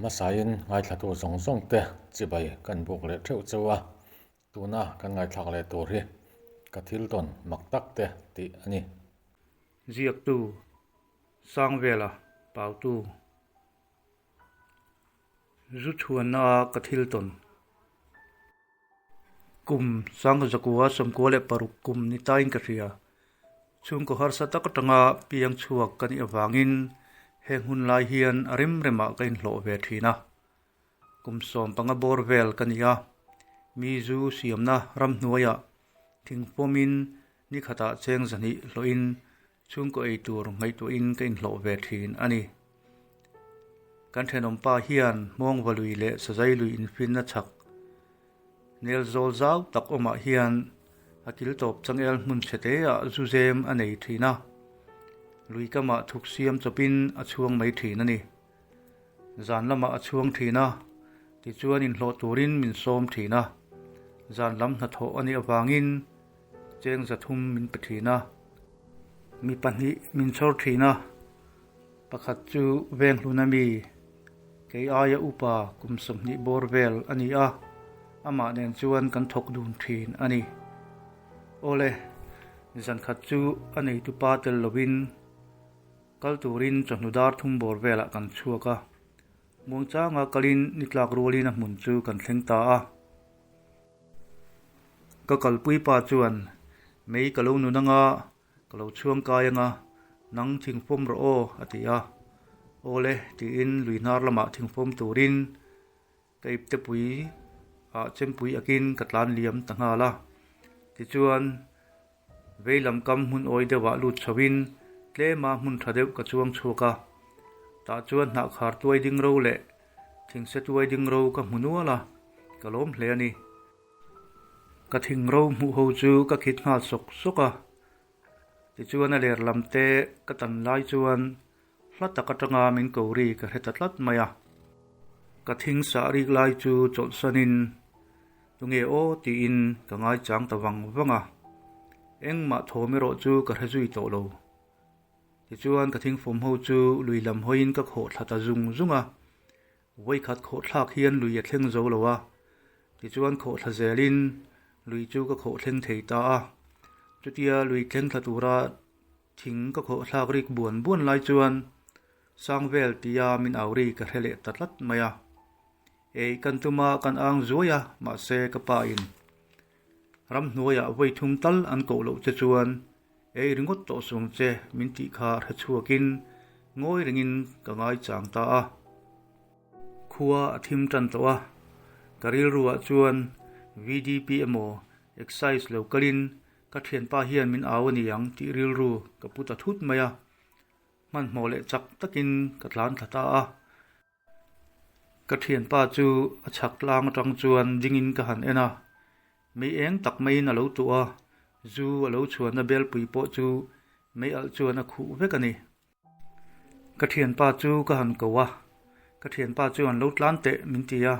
hmasain ngaithlatu zawng zawng te chibai kan buk leh theuh cheu a, tuna kan ngaithlak leh tur hi ka thil tawn mak tak te tih a ni. Ziaktu, Sangvela, Pautu. Zu chhuanna a ka thil tawn. Kum Sangzakua 96 kum ni tain ka hria. Chhungkaw harsa tak atanga piang chhuak ka nih avangin heng hun lai hian a rem remah ka inhlawh ve thin a. Kum 15 bawr vel ka ni a, mi zu siamna ramhnuaiah thingpawmin ni khatah cheng 200 hlawhin chhungkaw ei tur ngaihtuahin ka inhlawh ve thin a ni. Kan thenawmpa hian hmawngva lui leh sazai lui infinna chhak nel zawl zau tak awmah hian a kil tawp changel hmun chhe te ah zu zem a nei thin a, lui kamah thuk siam chawpin a chhuang mai thin a ni. Zan lamah a chhuang thin a, tichuan inhlawh turin min sawm thin a, zan lam hnathawh a nih avangin cheng 300 min pe thin a, mi pahnih min chhawr thin a, pakhat chu Venghluna mi, kei aia upa kum 20 bawr vel a ni a, amah nen chuan kan thawk dun thin a ni. Awle, zan khat chu a neitupa tel lovin kal turin chawhnu dar thum bawr velah kan chhuak a, muangchanga kalin ni tlak rualin a hmun chu kan thleng ta a. Ka kalpui pa chuan, Mei ka lo nun anga, ka lo chhuang kai anga, nang thingfawm rawh aw, a ti a. Awle, tiin lui hnar lamah thingfawm turin ka iptepui ah chempui akin ka tlan liam ta nghal a. Tichuan, vei lam kam hmun awi deuhah lut chhoin tlema hmun tha deuh ka chuang chhuak a. Tah chuan hnah khar tuai ding ro leh thingse tuai ding ro ka hmu nual a, ka lawm hle a ni. Ka thing ro hmuh ho chu ka khit nghal sawk sawk a. Tichuan a ler lam te ka tan lai chuan hla tak atanga min ko ri ka hre ta tlat mai a. Ka thing sah rik lai chu chawlhsanin tunge aw tiin ka ngaichang ta vang vang a. Engmah thawm erawh chu ka hre zui tawh lo. Tichuan ka thingfawm ho chu lui lam hawiin ka khawh thla ta zung zung a. Vawikhat khawh thlak hian lui a thleng zo lo a, tichuan khawh thla zelin lui chu ka khawh thleng thei ta a. Chutia lui thleng thla tura thing ka khawh thlak rik buan buan lai chuan Sangvel tia min au ri ka hre leh ta tlat mai a. Ei kan tuma kan ang zuai a, mahse ka pa in ramhnuaiah vawi thum tal an koh loh che chuan ei ringawt tawh suang che min tih kha hre chhuakin ngawi rengin ka ngaichang ta a. Khua a thim tan tawh a, ka rilruah chuan VDP emaw Excise lo kalin ka thianpa hian min au a ni ang tih rilru ka pu ta thut mai a. Hmanhmawh leh chak takin ka tlan thla ta a. Ka thianpa chu a chhak tlang atang chuan dingin ka han en a, mei eng tak maiin a lo tuh a, zu a lo chhuanna belpui pawh chu mei alh chuan a khuh vek a ni. Ka thianpa chu ka han ko a, ka thianpa chuan lo tlan teh min ti a,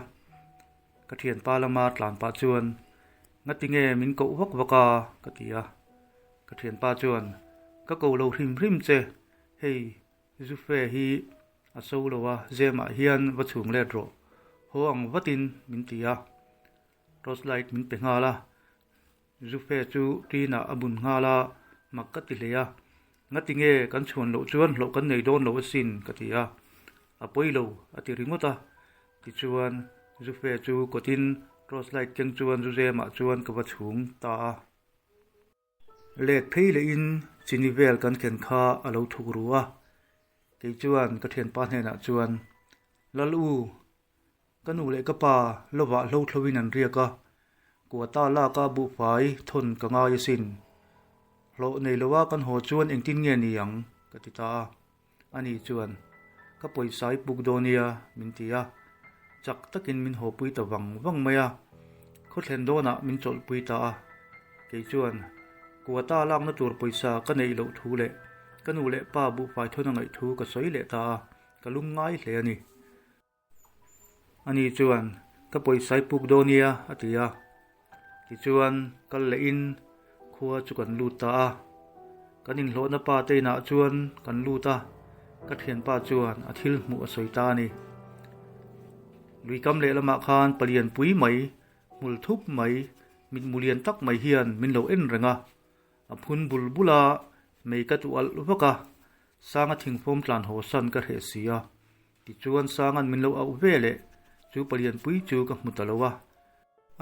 ka thianpa lama tlan pah chuan ngati nge min koh vak vak a ka ti a, ka thianpa chuan ka ko lo hrim hrim che, hei Zufe hi a so lo a, zemah hian va chhung let rawh, haw ang vatin min ti a, torch light min pe nghal a, Zufe chu tinah a bun nghal a, mak ka ti hle a, ngati nge kan chhuan loh chuan hlauh kan nei dawn lo asin ka ti a, a pawi lo a ti ringawt a, tichuan Zufe chu kawtin torch light keng chuan zu zemah chuan ka va chhung ta a. Let phei lehin chini vel kan ken kha a lo thuk ru a, kei chuan ka thianpa hnenah chuan, Lal u, ka nu leh ka pa lovah hlo thloin an riak a, kuata laka buhfai thawn ka ngai asin. Hlawh nei loa kan haw chuan engtin nge ni ang? ka ti ta a. Ani chuan, Ka pawisa i puk dawn nia, min ti a. Chak takin min hawpui ta vang vang mai a. Khawthlen dawnah min chawlhpui ta a. Kei chuan, Kuata lakna tur pawisa ka neih loh thu leh ka nu leh pa buhfai thawn a ngaih thu ka sawi leh ta a, ka lung ngai hle a ni. Ani chuan, Ka pawisa i puk dawn nia, a ti a. Tichuan, kal lehin khua chu kan lut ta a. Kan inhlawhna pa te inah chuan kan lut a, ka thianpa chuan a thil hmuh a sawi ta a ni. Lui kam lehlamah khan palian pui mai, hmul thup mai, mitmu lian tak mai hian min lo en reng a. A phun bul bul a, mei ka tu alh vak a, Sanga thingfawm tlan haw san ka hreh si a. Tichuan Sanga'n min lo auh ve leh chu palian pui chu ka hmu ta lo a.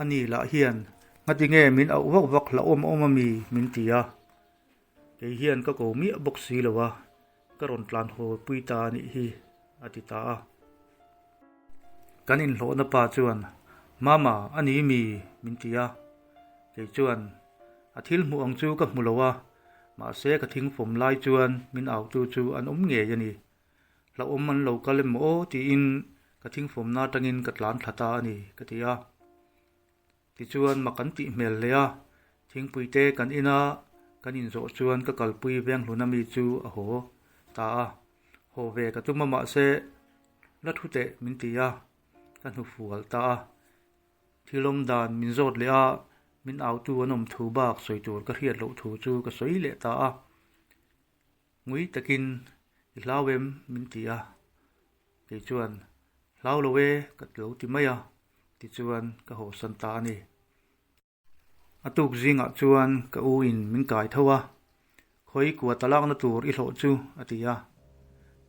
Ani lah hian, Ngatinge min auh vak vak hlauhawm awm ami? min ti a. Kei hian ka ko miah bawk si lo a, ka rawn tlan haw pui ta a nih hi, a ti ta a. Kan inhlawhna pa chuan, Mama, a ni mi? min ti a. Kei chuan, A thil hmuh ang chu ka hmu lo a, mahse ka thingfawm lai chuan min autu chu an awm ngei a ni. Hlauhawm an lo kal em aw tiin ka thingfawmna atangin ka tlan thla ta a ni, ka ti a. Tichuan mak an tih hmel hle a, thingpui te kan in a, kan inzawh chuan ka kalpui venghluna mi chu a haw ta a, haw ve ka tum a mahse la thu teh min ti a, ka hnufual ta a. Thil awm dan min zawt leh a, min autu an awm thu bak sawi tur ka hriat loh thu chu ka sawi leh ta a. Ngui takin i hlau em min ti a, kei chuan hlau lo e ka lo ti mai a, tichuan ka hawsan ta a ni. A tuk zingah chuan ka u in min kai tho a, khawi kua talakna tur i hlawh chu a ti a,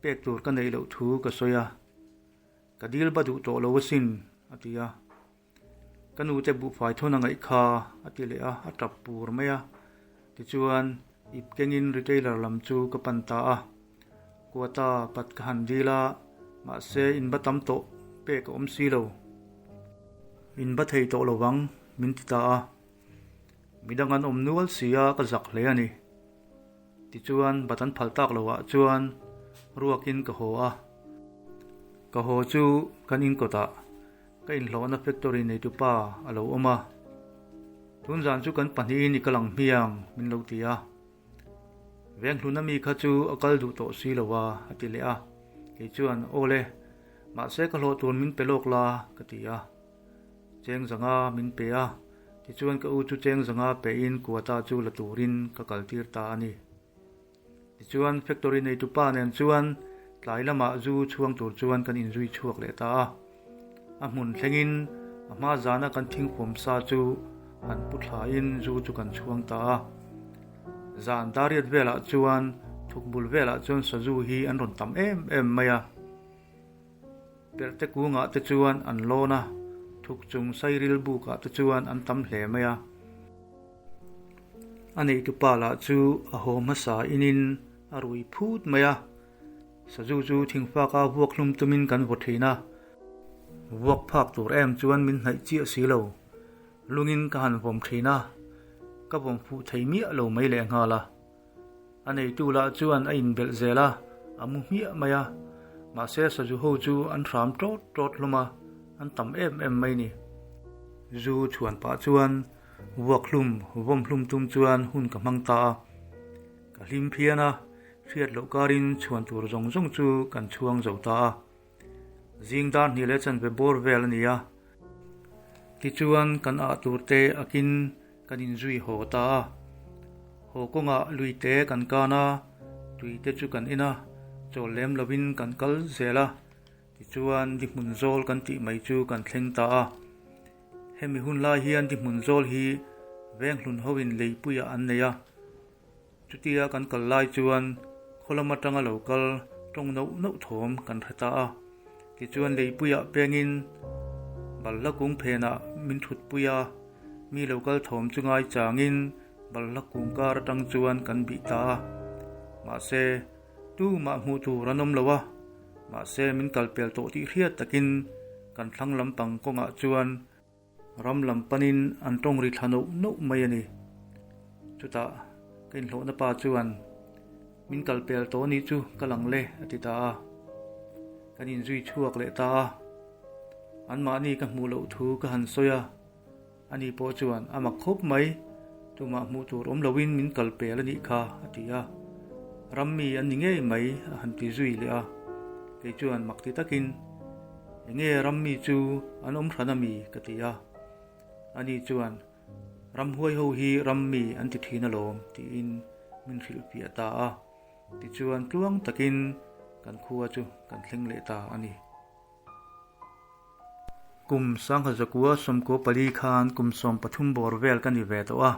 pek tur ka neih loh thu ka sawi a, ka dil ba duh tawh lo asin a ti a, ka nu te buhfai thawn a ngaih kha a ti leh a, a tap pur mai a, tichuan ip kengin retailer lam chu ka pan ta a, quota pat ka han dil a, mahse in ba tam tawh pek a awm si lo. In ba thei tawh lo vang min ti ta a, midang an awm nual si a ka zak hle a ni. Tichuan bat an phal tak loh ah chuan ruakin ka haw a, ka haw chu kan inkawtah ka inhlawhna factory neitupa a lo awm a, tun zan chu kan pahnihin i kal ang hmiang min lo ti a, Venghluna mi kha chu a kal duh tawh si lo a a ti leh a, kei chuan aw le, mahse ka hlawh tur min pe lawk la ka ti a. Cheng zanga min pe a, tichuan ka u chu cheng zanga pein quota chu la turin ka kaltir ta a ni. Tichuan factory neitupa nen chuan tlai lamah zu chhuang tur chuan kan inzui chhuak leh ta a. A hmun thlengin a hma zana kan thingfawm sa chu han pu thlain zu chu kan chhuang ta a. Zan dariat velah chuan thukbul velah chuan sazu hi an rawn tam em em mai a. Perhte kungah te chuan an lawn a, thuk chung sairil bukah te chuan an tam hle mai a. A neitupa lah chu a haw hmasa inin a rui phut mai a, sazu chu thingfaka vuak hlum tumin kan vaw thin a, vuak phak tur em chuan min hnaih chiah si lo, lungin ka han vawm thin a, ka vawm fuh thei miah lo mai lehnghal a. A neitu lah chuan a inbelh zel a, a mu hmiah mai a. Mahse sazu ho chu an hram tawt tawt hlawm a, an tam em em mai ni. Zu chhuan pah chuan vuak hlum, vawm hlum tum chuan hun ka hmang ta a. Ka hlim phian a, hriat loh karin chhuan tur zawng zawng chu kan chhuang zo ta a. Zing dar hnih leh chanve bawr vel a ni a. Tichuan kan ah tur te akin kan inzui haw ta a. Haw kawngah lui te kan kan a, tui te chu kan in a, chawl lem lovin kan kal zel a. Tichuan di hmun zawl kan tih mai chu kan thleng ta a. Hemi hun lai hian di hmun zawl hi venghlun hoin leipuiah an nei a. Chutia kan kal lai chuan khaw lam atanga lo kal tawng nauh nauh thawm kan hre ta a. Tichuan leipuiah pengin balhla kung phenah min thutpui a, mi lo kal thawm chu ngai changin balhla kung kar atang chuan kan bih ta a. Mahse, tumah hmuh tur an awm lo a, mahse min kal pel tawh tih hriat takin kan thlang lampang kawngah chuan Ram lam panin an tawng ri thla nauh nauh mai a ni. Chutah ka inhlawhna pa chuan, Min kal pel tawh anih chu ka lang le a ti ta a. Kan inzui chhuak leh ta a. Anmahni ka hmuh loh thu ka han sawi a, ani pawh chuan a mak khawp mai, tumah hmuh tur awm loin min kal pel anih kha a ti a. Ram mi an ni ngei mai a han ti zui leh a. Kei chuan mak ti takin, Enge ram mi chu an awm hran ami? ka ti a. Ani chuan, Ramhuai ho hi ram mi an ti thin alawm tiin min hrilhfiah ta a. Tichuan tluang takin kan khua chu kan thleng leh ta a ni. Kum 1994 khan kum 13 bawr vel ka ni ve tawh a.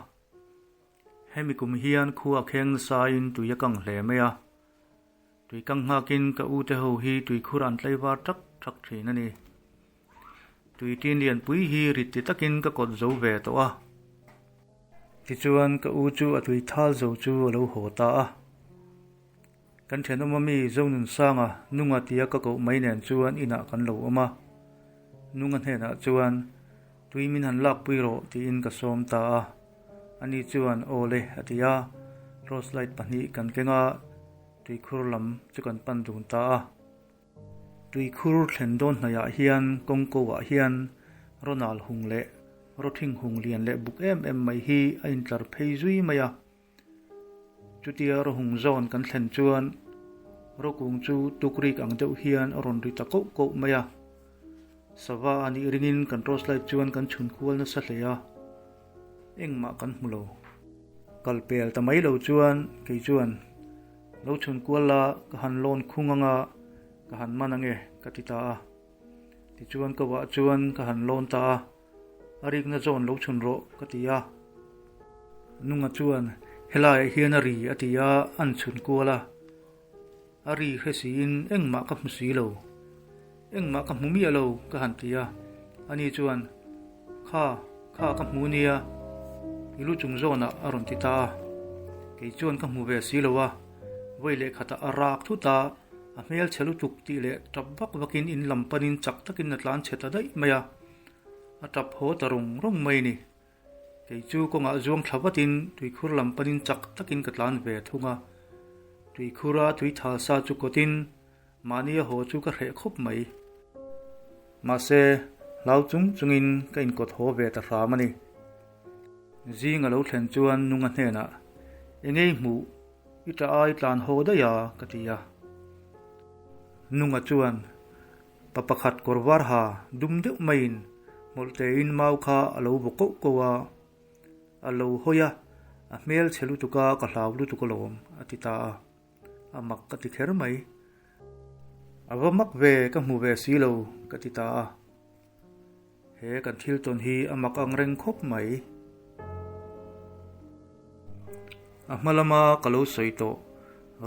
Hemi kum hian khua kheng nasain tui a kang hle mai a. Tui kang nghakin ka u te ho hi tuikhur an tlaivar thak thak thin a ni. Tui tin lianpui hi rit ti takin ka kawt zo ve tawh a. Tichuan ka u chu a tui thal zo chu a lo haw ta a. Kan thenawm ami Zonunsanga nunga tia ka koh mai nen chuan inah kan lo awm a. Nunga hnenah chuan tui min han lakpui rawh tiin ka sawm ta a. Ani chuan aw le a ti a, torch light pahnih kan keng a, tuikhur lam chu kan pan dun ta a. Tuikhur thlen dawn hnaihah hian kawngko ah hian Ronald hung leh Rawthing hung lian leh buk em em mai hi a intlar phei zui mai a. Chutia rawhung zawn kan thlen chuan rawkung chu tukrik ang deuh hian a rawn ri ta koh koh mai a. Sava a nih ringin kan torch light chuan kan chhun kual nasa hle a, engmah kan hmu lo. Kal pel ta mai lo chuan kei chuan lo chhun kual la ka han lawn khung anga ka han man ange ka ti ta a. Tichuan ka vah chuan ka han lawn ta a. A rikna zawn lo chhun rawh ka ti a. Nunga chuan helaiah hian a ri a ti a, an chhun kual a. A ri hre siin engmah ka hmu si lo. Engmah ka hmu miah lo ka han ti a. Ani chuan kha, kha ka hmu nia, i lu chung zawnah a rawn ti ta a. Kei chuan ka hmu ve si lo a, vawi leh khatah a rak thut a, a hmel chhe lutuk tih leh tap vak vakin in lam panin chak takin a tlan chhe ta daih mai a. A tap haw ta rawng rawng mai a ni. Kei chu kawngah zuang thla vatin tuikhur lam panin chak takin ka tlan ve thung a. Tuikhura tui thal sa chu kawtin mahni a haw chu ka hreh khawp mai. Mahse, hlau chung chungin ka inkawt haw ve ta hram a ni. Zing a lo thlen chuan nunga hnenah, Engei hmuh, i tah ai tlan haw daih a, ka ti a. Nunga chuan, Pa pakhat kawr var ha dum deuh maiin hmawlh tein mau kha a lo vaw koh koh a, a lo hawi a, a hmel chhe lutuk a ka hlau lutuk alawm a ti ta a, a mak ka ti kher mai. A va mak ve ka hmu ve si lo ka ti ta a. He kan thil tawn hi a mak ang reng khawp mai. A hma lama ka lo sawi tawh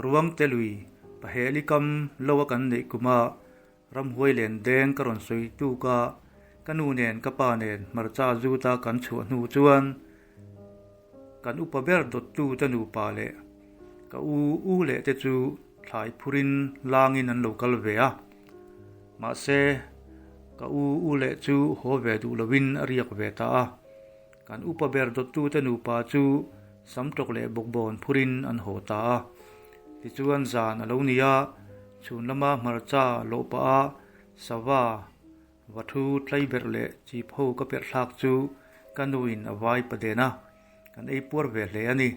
Ruangte lui paheli kam lo a kan neih kuma ramhuai len deng ka rawn sawi tuk a, ka nu nen ka pa nen hmarcha zuta kan chhuah hnu chuan kan upa ber dawttu te nupa leh ka u u leh te chu thlai phurin langin an lo kal ve a. Mahse, ka u u leh chu haw ve duh lovin a riak ve ta a. Kan upa ber dawttute nupa chu samtawk leh bawkbawn phurin an haw ta a. Tichuan zan a lo ni a, chhun lama hmarcha lawh pah a sava vathu tlaiberh leh chip ho ka perh thlak chu ka nuin a vai pa den a, kan ei puar ve hle a ni.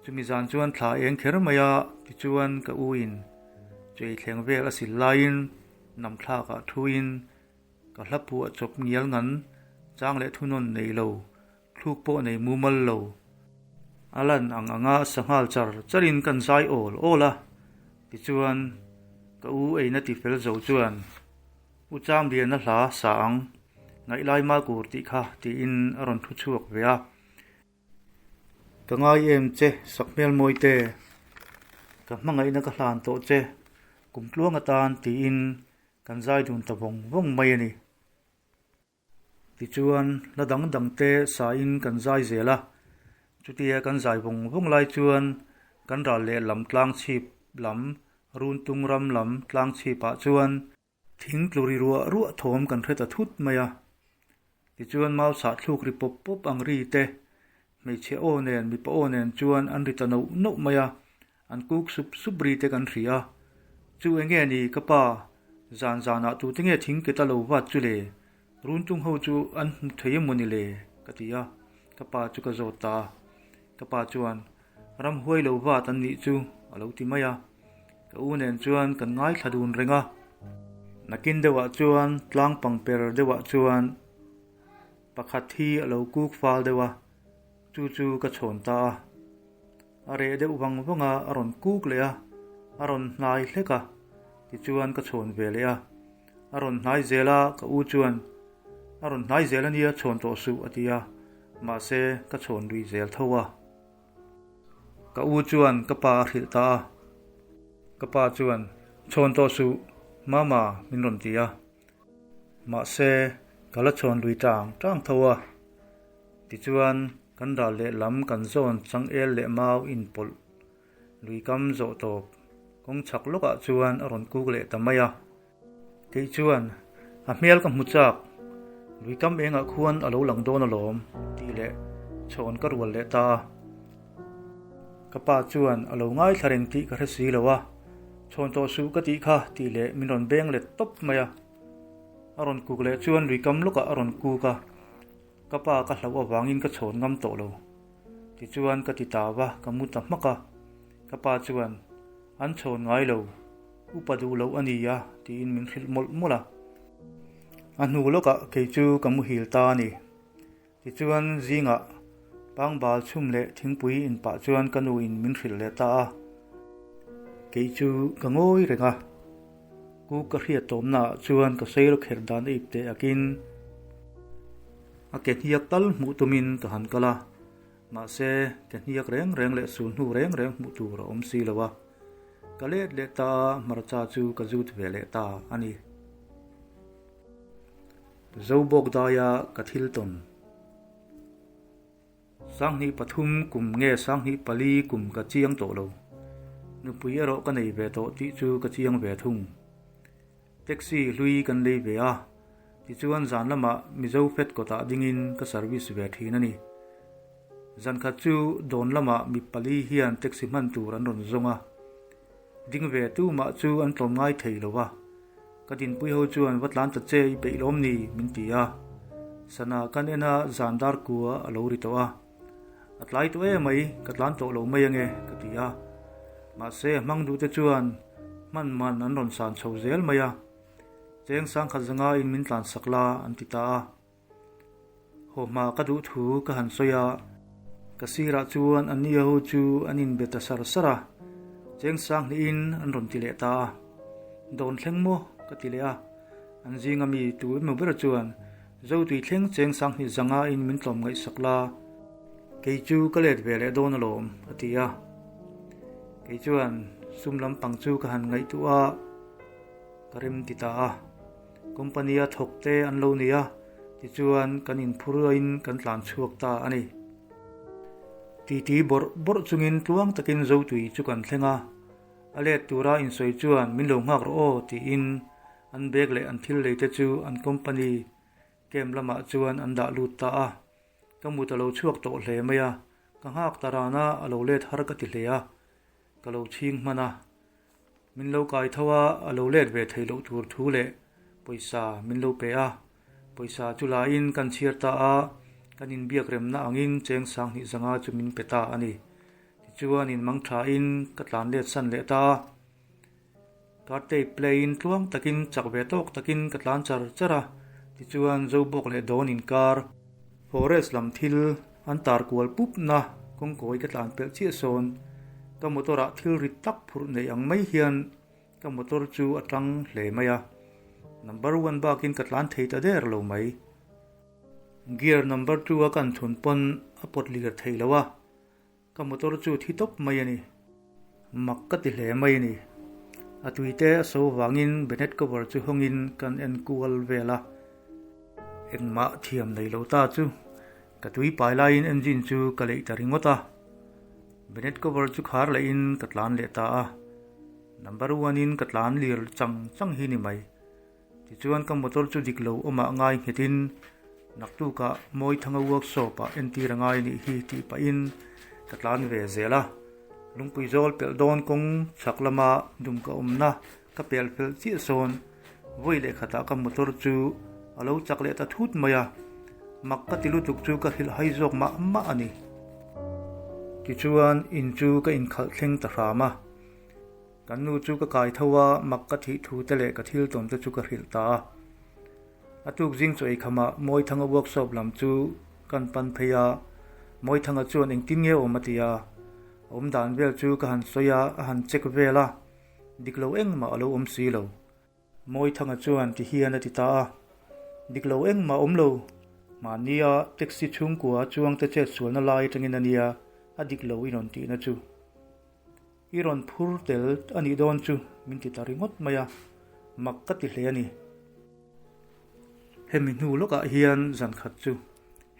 Chumi zan chuan thla eng kher mai a, tichuan ka u in chei thleng vel a sil laiin namthlakah thuin ka hla phuah chawp ngial ngan chang leh thunawn nei lo, thluk pawh nei mumal lo. A lan ang anga sanghal char charin kan zai awl awl a, tichuan ka u eina ti fel zo chuan U Chamliana hla sa ang, ngaihlai malkur tih kha tiin a rawn thu chhuak ve a. Ka ngai em che sakhmel mawi te, ka hmangaihna ka hlan tawh che kum tluang atan tiin kan zai dun ta vawng vawng mai a ni. Tichuan hla dang dang te sain kan zai zel a, chutia kan zai vawng vawng lai chuan kan ral leh lam tlang chhip lam Runtung ram lam tlang chhipah chuan Thing tlu ri ruah ruah thawm kan hre ta thut mai a. Tichuan mau chhah thluk ri pawp pawp ang ri te, hmeichhe aw nen mipa aw nen chuan an ri ta noh noh mai a, an kuk sup sup ri te kan hria a. Chu enge ni ka pa, zan zanah tute nge thing ke ta lo vat chu le, runtung ho chu an hmu thei emaw ni le? ka ti a, ka pa chu ka zawt ta a. Ka pa chuan, Ramhuai lo vat an nih chu a lo ti mai a. Ka u nen chuan kan ngaithla dun reng a. Nakin deuhah chuan tlang pangper deuhah chuan pakhat hi a lo kuk fal deuh a, chu chu ka chhawn ta a. A reh deuh vang vang a, a rawn kuk leh a, a rawn hnai hlek a, tichuan ka chhawn ve leh a. A rawn hnai zel a, ka u chuan, A rawn hnai zel a nia, chhawn tawh suh, a ti a, mahse, ka chhawn lui zel tho a. Ka u chuan ka pa a hrilh ta a. Ka pa chuan, Chhawn tawh suh, Mama, min rawn ti a. Mahse, ka la chhawn lui tang tang tho a. Tichuan, kan ral lehlam kan zawn changel leh mau inpawlh lui kam zawh tawp kawng chhak lawkah chuan a rawn kuk leh ta mai a. Kei chuan, A hmel ka hmu chak, lui kam engah khuan a lo lang dawn alawm, tih leh chhawn ka rual leh ta a. Ka pa chuan a lo ngaithla reng tih ka hre si lo a, Chhawn tawh suh ka tih kha tih leh min rawn beng let tawp mai a. A rawn kuk leh chuan lui kam lawkah a rawn kuk a, ka pa ka hlauh avangin ka chhawn ngam tawh lo. Tichuan ka ti ta va, ka mu ta hmak a. Ka pa chuan, An chhawn ngai lo, upa duh loh a ni a, tiin min hrilh mawlh mawlh a. A hnu lawkah kei chu ka muhil ta a ni. Tichuan zingah pangbal chhum leh thingpui inpah chuan ka nuin min hrilh leh ta a. Kei chu ka ngawi reng a, ku ka hriat tawmnaah chuan ka sail kher dan a ip teh akin a ke hniak tal hmuh tumin ka han kal a, mahse ke hniak reng reng leh sul hnu reng reng hmuh tur a awm si lo a. Ka let leh ta a, hmarcha chu ka zut ve leh ta a ni. Zobawk daia ka thil tawn. 2003 kum nge 2004 kum ka chiang tawh lo. Nupui erawh ka nei ve tawh tih chu ka chiang ve thung. Taxi hlui kan lei ve a, tichuan zan lamah Mizo Fed kawtah dingin ka service ve thin a ni. Zan khat chu dawn lamah mi pali hian taxi hman tur an rawn zawng a. Ding ve tumah chu an tlawm ngai thei lo va. Ka dinpui ho chuan va tlan ta che i peih lawm ni min ti a. Sana kan en a zan dar kua a lo ri tawh a. A tlai tawh em mai ka tlan tawh lo mai ange ka ti a. Mahse a hmang duh te chuan hman man an rawn san chho zel mai a. Cheng sangkhat zanga in min tlan sak la an ti ta a. Haw hma ka duh thu ka han sawi a, ka sirah chuan an nia ho chu an inbe ta sar sar a, cheng sang hnihin an rawn ti leh ta a. Dawn thleng maw? ka ti leh a, an zinga mi tu emaw ber chuan Zotui thleng cheng sang hnih zanga in min tlawm ngaihsak la, kei chu ka let ve leh dawn alawm, a ti a. Kei chuan sum lampang chu ka han ngaihtuah a, ka rem ti ta a. Company a thawk te an lo ni a, tichuan kan inphur in kan tlan chhuak ta a ni. Titi bawrh bawrh chungin tluang takin Zotui chu kan thleng a, a let tura insawi chuan min lo nghak rawh aw tiin an bag leh an thil lei te chu an company camp lamah chuan an dah lut ta a. Ka mut a lo chhuak tawh hle mai a, ka nghak ta ran a, a lo let har ka ti hle a, ka lo chhing hman a. Min lo kai tho a, a lo let ve theih loh tur thu leh pawisa min lo pe a. Pawisa chu laiin kan chhiar ta a, kan inbiak remna angin cheng 2000 zanga chu min pe ta a ni. Tichuan inmang thain ka tlan let san leh ta a. Car tape play in tluang takin chak ve tawk takin ka tlan char char a. Tichuan Zobawk leh Dawn inkar forest lam thil An tar kual pup na kawngkawi ka tlan pelh chiah sawn ka motor ah thil rit tak phurh nei ang mai hian ka motor chu a tang hle mai a, number one bakin ka tlan thei ta der lo mai. Gear number two a kan thun pawn a pawt lir thei lo a, ka motor chu thi tawp mai a ni. Mak ka ti hle mai a ni. A tui te a so vangin bonnet cover chu hawngin kan en kual vel a. Engmah thiam nei lo ta chu ka tui pai laiin engine chu ka leih ta ringawt a. Bonnet cover chu khar lehin ka tlan leh ta a. Number one in ka tlan lir chang chang hi ni mai. Tichuan ka motor chu dik lo awmah ngai nghetin naktukah Mawithanga workshop ah entir a ngai nih hi tih pahin ka tlan ve zel a. Lungpui zawl pelh dawn kawng chhak lama dum ka awmna ka pel fel chiah sawn vawi leh khatah ka motor chu a lo chak leh ta thut mai a, mak ka ti lutuk chu ka hrilh hai zawk mah mah a ni. Tichuan in chu ka inkhalh thleng ta hram a. Kan nu chu ka kai tho a, mak ka thih thu te leh ka thil tawn te chu ka hrilh ta a. A tuk zing chaw eikhamah Mawithanga workshop lam chu kan pan phei a, Mawithanga chuan engtin nge awm a ti a, a awm dan vel chu ka han sawi a, a han check vel a, dik lo engmah a lo awm si lo. Mawithanga chuan ti hian a ti ta a, Dik lo engmah awm lo, mahnia taxi chhungkua chuangte chetsualna lai atangin a nia a dik lo i rawn tihna chu. I rawn phur tel a nih dawn chu min ti ta ringawt mai a, mak ka ti hle a ni. Hemi hnu lawkah hian zan khat chu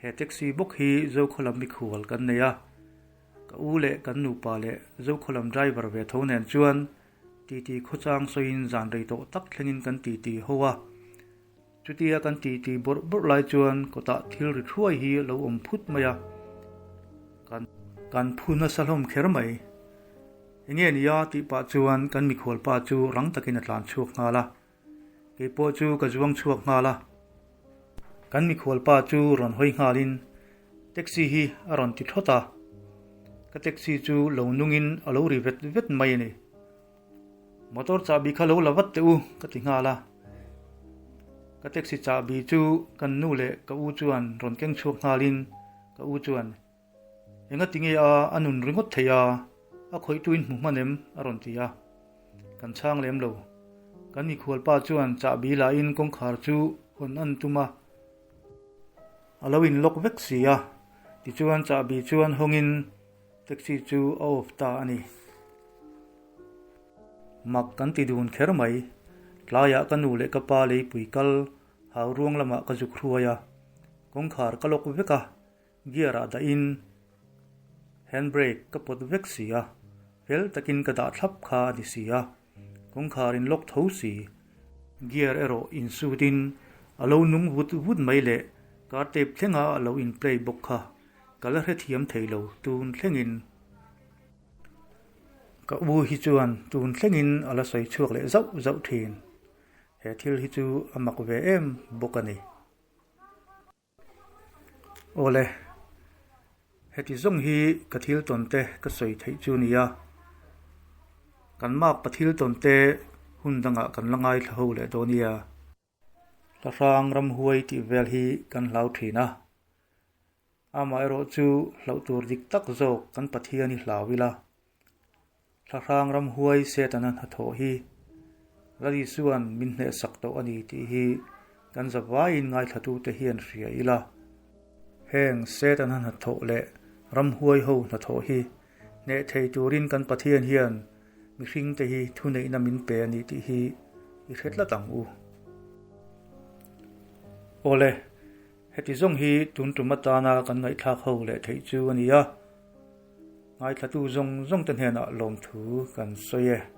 he taxi bawk hi Zokhaw lam mikhual kan nei a, ka u leh kan nupa leh Zokhaw lam driver ve tho nen chuan Titi khawchang sawiin zan rei tawh tak thlengin kan titi ho a. Chutia kan titi bawrh bawrh lai chuan kawtah thil ri thuai hi a lo awm phut mai a. Kan kan phu nasa hlawm kher mai. Enge nia tih pah chuan kan mikhual pa chu rang takin a tlan chhuak nghal a. Kei pawh chu ka zuang chhuak nghal a. Kan mikhual pa chu rawn hawi nghalin taxi hi a rawn ti thawt a. Ka taxi chu lo nungin a lo ri vet vet mai a ni. Motor chahbi kha lo la vat teh u ka ti nghal a. Ka taxi chahbi chu kan nu leh ka u chuan rawn keng chhuak nghalin ka u chuan Enga tinge a a nun ringawt thei a, a khawihtuin hmu hman em? a rawn ti a. Kan chhang lem lo. Kan mikhual pa chuan chahbi lahin kawngkhar chu hawn an tum a, a lo in lock vek si a, tichuan chahbi chuan hawngin taxi chu a off ta a ni. Mak kan ti dun kher mai. Tlaiah ka nu leh ka pa leipui kal hau ruang lamah ka zuk hruai a, kawngkhar ka lock vek a, Gear ah dah in hand brake ka pawt vek si a, fel takin ka dah thlap kha a ni si a, kawngkhar in lock tho si. Gear erawh in suit in a lo nung vut vut mai leh car tape thlenga a lo in play bawk kha ka la hrethiam thei lo tun thlengin. Ka u hi chuan tun thlengin a la sawi chhuak leh zauh zauh thin. He thil hi chu a mak ve em bawk a ni. Awle, heti zawng hi ka thil tawn te ka sawi theih chu nia. Kan mark pa thil tawn te hun dangah kan la ngaithla ho leh dawn nia. Hla hrang ramhuai tih vel hi kan hlau thin a. Amaherawhchu hlauh tur dik tak zawk kan Pathian hi hlau ila. Thla hrang ramhuai Setana hnathawh hi Lal Isua'n min hnehsak tawh a ni tih hi kan zavaiin ngaithlatute hian hria ila. Heng Setana hnathawh leh ramhuai ho hnathawh hi hneh thei turin kan Pathian hian mihringte hi thuneihna min pe a ni tih hi i hre tlat ang u. Awle, heti zawng hi tun tum atana kan ngaihthlak ho leh theih chu a ni a. Ngaithlatu zawng zawng te hnenah lawmthu kan sawi e.